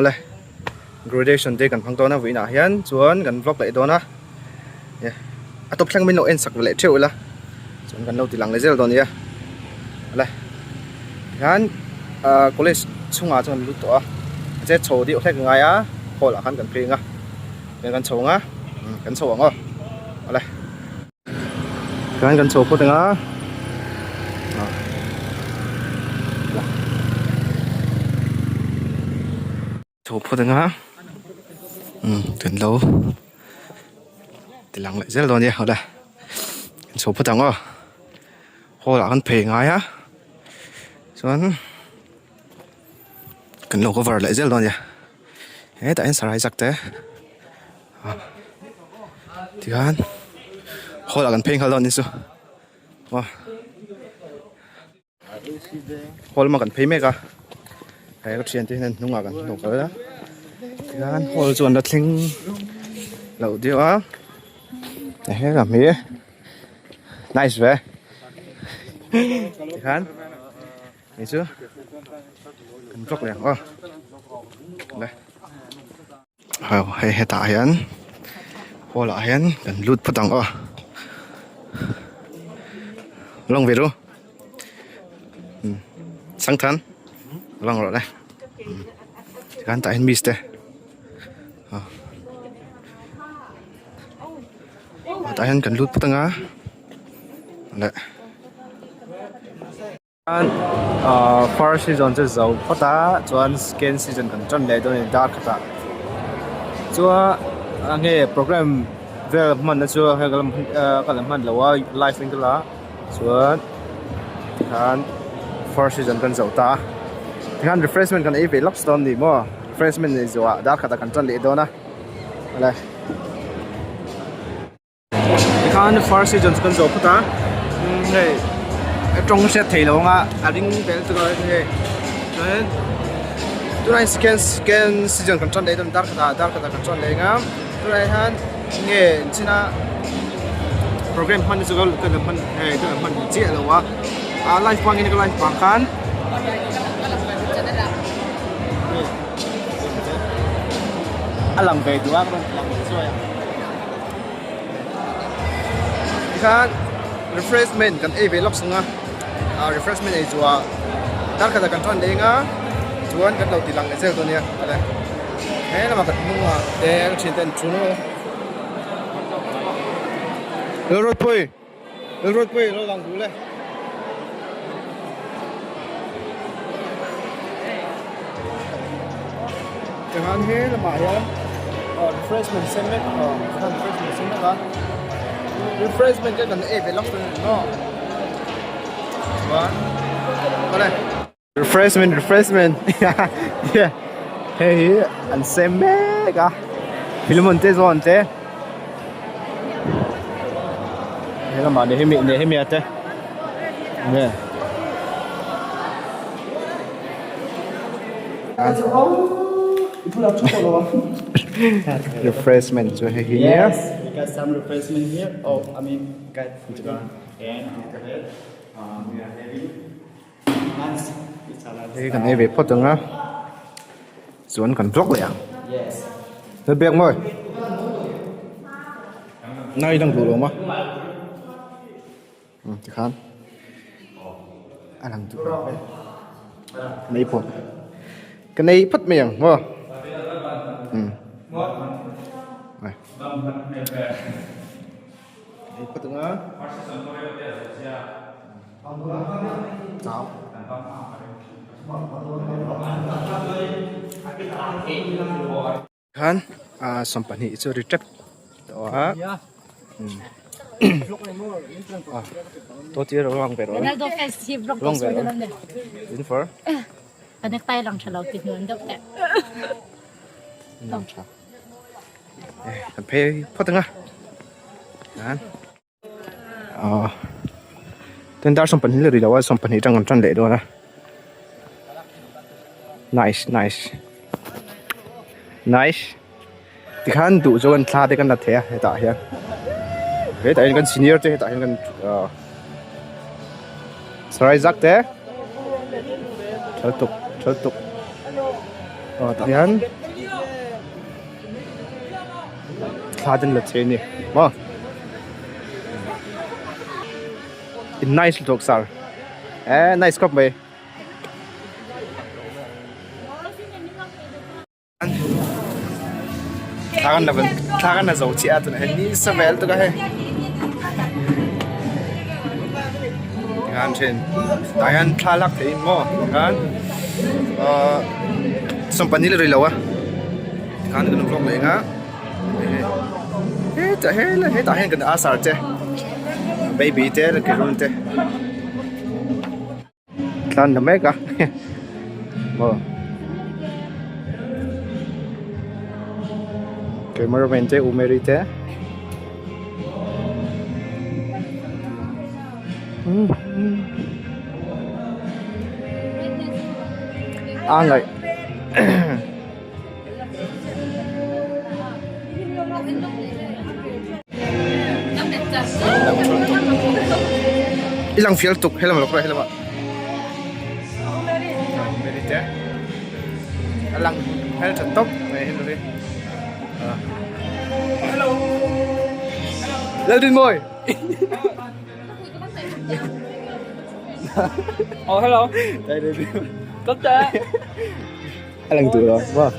Awle graduation day kan hmang dawn a vawiinah hian chuan kan vlog leh dawn a a tawp thleng min lo en sak leh theuh ila chuan kan lo ti lang leh zel dawn nia awle tihian ahh college chhungah chuan an lut tawh a che chho deuh hlek a ngai a hall ah khan kan phei ang a tihian kan chho ang a kan chho ang aw awle. Tihian kan chho phawt ang a chho phawt ang a umm kan lo ti lang leh zel dawn nia awle kan chho phawt ang aw hall ah kan phei ngai a chuan kan lo cover leh zel dawn nia hetah hian sarai zak te tikhan hall ah kan phei nghal dawn a nih chu aw. Hall lamah kan phei mek a he ka thiante hian hnungah kan hnawh kal a tihian hall chu an la thleng loh deuh a he lam hi nice ve tikhan hei chu kan vlog leh ang aw le. Aw hei hetah hian hall ah hian kan lut phawt ang aw lawng ve ru Sangthan lawng rawh le tikhan tah hian miss te aw tah hian kan lut phawt ang a le. Ahh first season chu zo phawt a chuan second season kan tan leh dawn a ni dar khatah chuan enge program vel hmanna chu hei ka la hman lo a live in ka la a chuan tikhan first season kan zo ta a tikhan refreshment kan ei ve lawk dawn a ni maw refreshment ei zawhah dar khatah kan tan leh dawn a awle. Tikhan first season chu kan zawh phawt a hei a tawng hriat theih loh anga a ring vel chu hei chuan tunah hian second second season kan tan leh dawn dar khatah dar khatah kan tan leh ang a tunah hian nge china program hman chu ka la hman hei ka la hman chiah lo a a live hmangin ka live vang khan. A lang ve duh a ka rawn ti lang ve zuai a. Tikhan refreshment kan ei ve lawk sung a ah refreshment ei chu ah dar khatah kan tan leh eng a chuan kan lo ti lang leh zel dawn nia awle he lamah kan hnungah te an thian te an thu nual a. Lalruatpui Lalruatpui lo lang duh le. Tikhan he lamah hian refreshment sen mek tikhan refreshment sen mek a refreshment te kan ei ve lawk dawn a ni maw chuan awle. Refreshment refreshment yeah hei hi an sem mek a Philemon te zawn te he lamah Nehemia te nge. Refreshment chu hei hi nia. Yes, we got some refreshment here. Oh, I mean, got and after that, we are having lunch. It's a lunch. Hei kan ei ve phawt ang a chuan kan vlog leh ang. Yes. Hei bag mawi. Nai dang duh lo ma. Tikhan a lang duh lo e ka nei phawt ka nei phawt mai ang maw umm nei phawt ang a chau. Khan ah sawmpahnih chu ri tep tawh a tawh tir ruang ve rawh ruang ve rawh in for kan phei phawt ang a ah tin dar sawmpahnih la ri lo a sawmpahnih atang kan tan leh dawn a nice nice nice tikhan duh chu kan thla te kan la thei a hetah hian hetah hian kan senior te hetah hian kan ah sarai zak te tha tuk tha tuk aw tah hian. Thla ten la che a ni maw in nice lutuk sir eh nice khawp mai. Thla kan la thla kan la zo chiah a tunah hian nisa vel tuk a hei tikhan then tah hian thla lak theih in maw tikhan ahh sawmpahnih la ri lo a. Khan kan vlog leh nga hetah helai hetah hian kan asar te baby te kehrum te tlan la mek a maw cameraman te u Mary te. A ngaih. I lang fial tuk helam lawk helam ah Mary te a lang hel tha tawp mai hin hi Laldinmawi Oh hello. Đây đây đây. Cấp tế. A lang duh lo maw.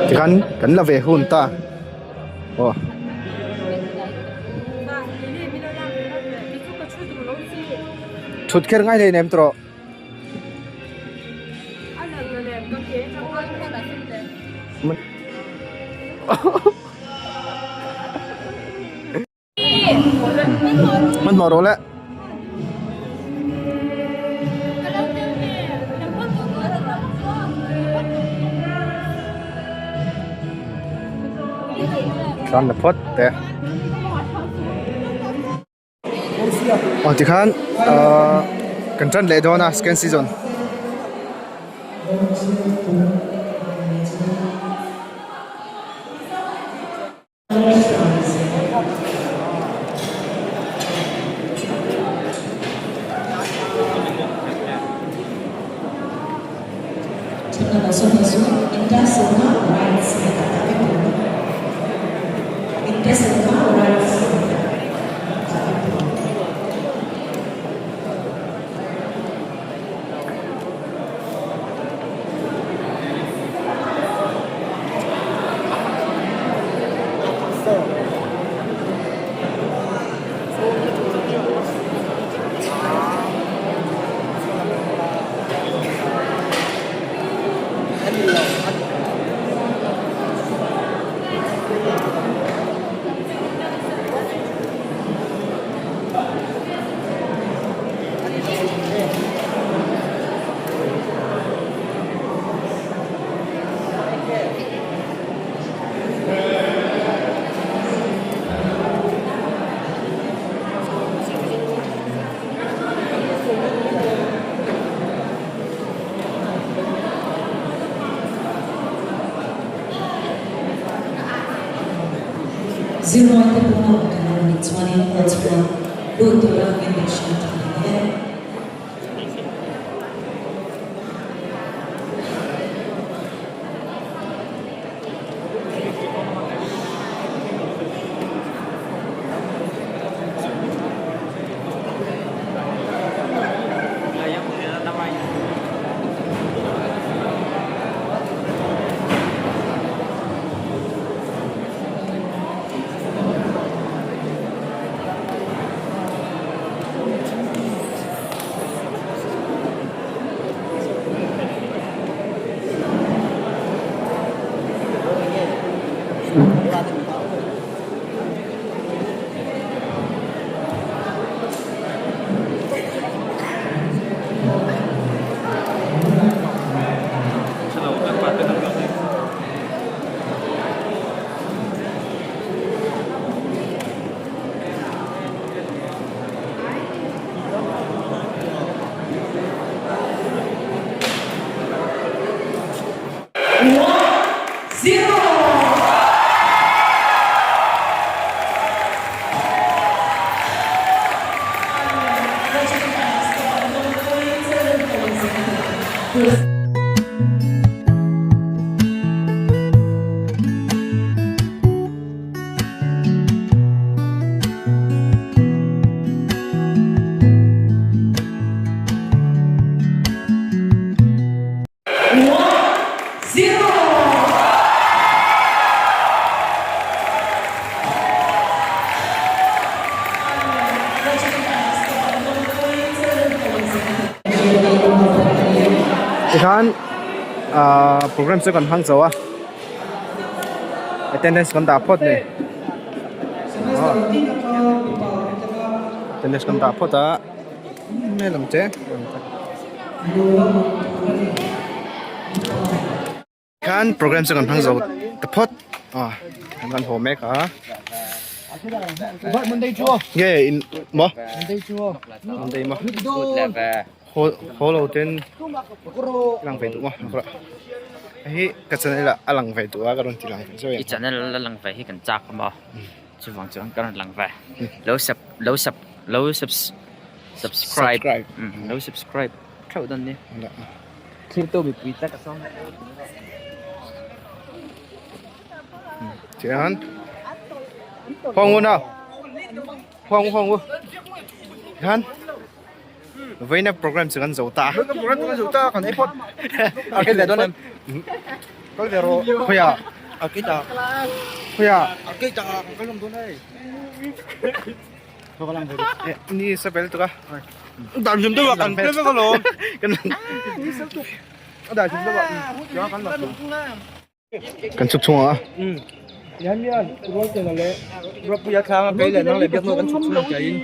Tikhan kan la ve hun ta. Aw. Thut kher ngai hlei nem tawh. Hmanhmawh rawh le. Tlan la phawt teh. Aw tikhan ahh kan tan leh dawn a second season. Zirlaite pawh kan lo nih chuanin hall chhunga lut tura inbelhriat tak ni e. Tikhan ahh program chu kan hmang zo a attendance kan dah phawt ni attendance kan dah phawt a. Khan program chu kan hmang zo ta phawt a kan kan haw mek a nge in maw Monday maw haw haw lo ten lang ve duh maw hei hi ka channel ah a lang ve duh a ka rawn ti lang ve i channel a lang ve hi kan chak a maw. Chuvang chuan ka rawn lang ve. Lo sub lo sub lo subs subscribe lo subscribe theuh dawn nia. Thirtu mipui tak a sawm. Chuan Hawng u nau Hawng u hawng u Khan Vawiina program chu kan zo ta. Program chu kan zo ta kan ei phawt. A kal ve dawn em? Kal ve rawh. Khawiah? A kei ta. Khawiah? A kei ta kan kal hlawm dawn hei. Khaw ka lang ve rawh. Ni sa bel tuk a. Dan hlim deuh a kan tel vek alawm. Kan Ni sel tuk. A dan hlim deuh a. Kan kan lang. Kan chhuk chhung a. Hian mian rual tena leh Ruapuia thlang a kei leh nang leh biak nawh kan chhuk chhung ang chiahin.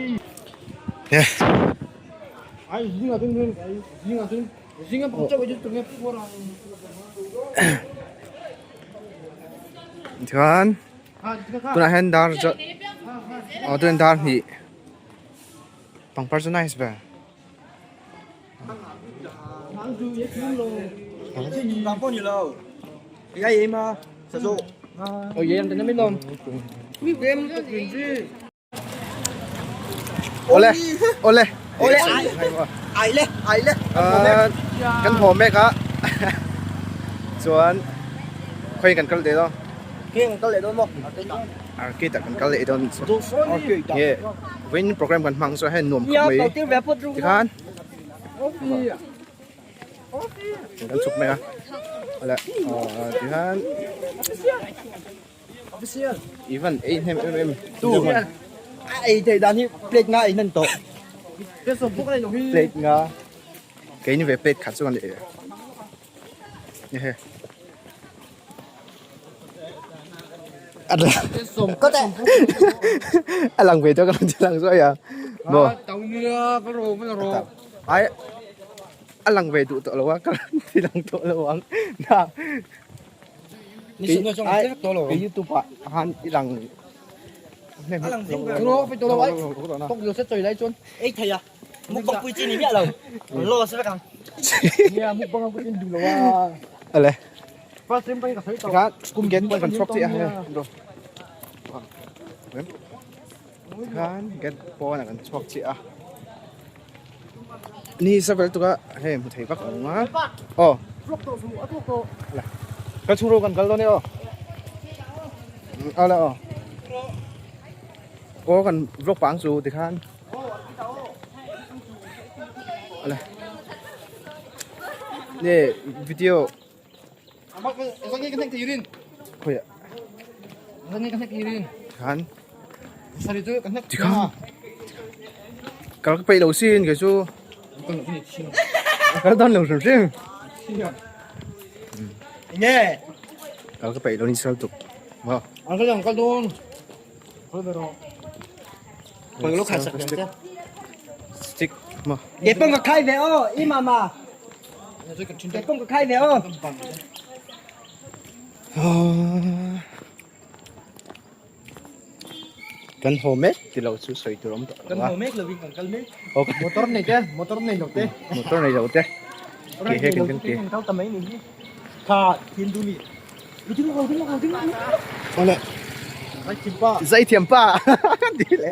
Chuan tunah hian dar zawt aw tunah hian dar hnih pangpar chu nice ber. Awle awle awle kan haw mek a chuan khawiah kan kal leh dawn arcade ah kan kal leh dawn nge vawiin program kan hmang chu hei nuam khawp mai tikhan kan chhuk mai a awle ahh tikhan even ei hnem em em plate nga keini ve plate khat chu kan ei a. A lang ve tawh ka rawn ti lang zuai a maw ai a lang ve duh tawh lo a ka rawn ti lang tawh lo ang na ai ka youtube ah han i lang Ale. Tikhan gate pawh kan chhuak chiah a hei tikhan gate pawnah kan chhuak chiah a ni savel tuk a hei hmu thei vak ang a aw ka chhung ro kan kal dawn e aw ale aw aw kan vlog pang chu tikhan ale nge video Khawiah khan tikhan kal ka peih lo sin kei chu kal dawn lo hrim hrim kal ka peih lo ni sal tuk maw stick maw Kan haw mek ti lo chu sawi tur awm tawh lo a. Kan haw mek lovin kan kal mek. Motor nei te, motor nei lo te. Motor nei lo te. Ke he kan kan ke. Kal ta mai ni hi. Tha thin du ni. Ding lo ding lo ding lo. Ole. Zai thiam pa. Zai thiam pa. Ti le.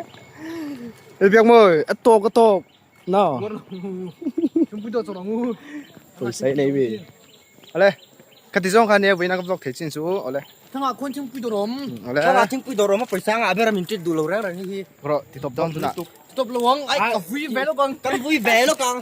Biak mawi a tawk a tawk. No. Chung pui to chawrang u. Pawisa i nei mi. Awle. Khati zawng kha nia vawiin a ka vlog thei chin chu awle. Thangah khuan thingpui dawr awm. Awle. Thangah thingpui dawr awm a pawisa ngah ber a min tit duh lo reng reng hi hi. Rawh ti tawp dawn tunah. Ti tawp lo ang. Ai ka vui ve lawk ang. Kan vui ve lawk ang.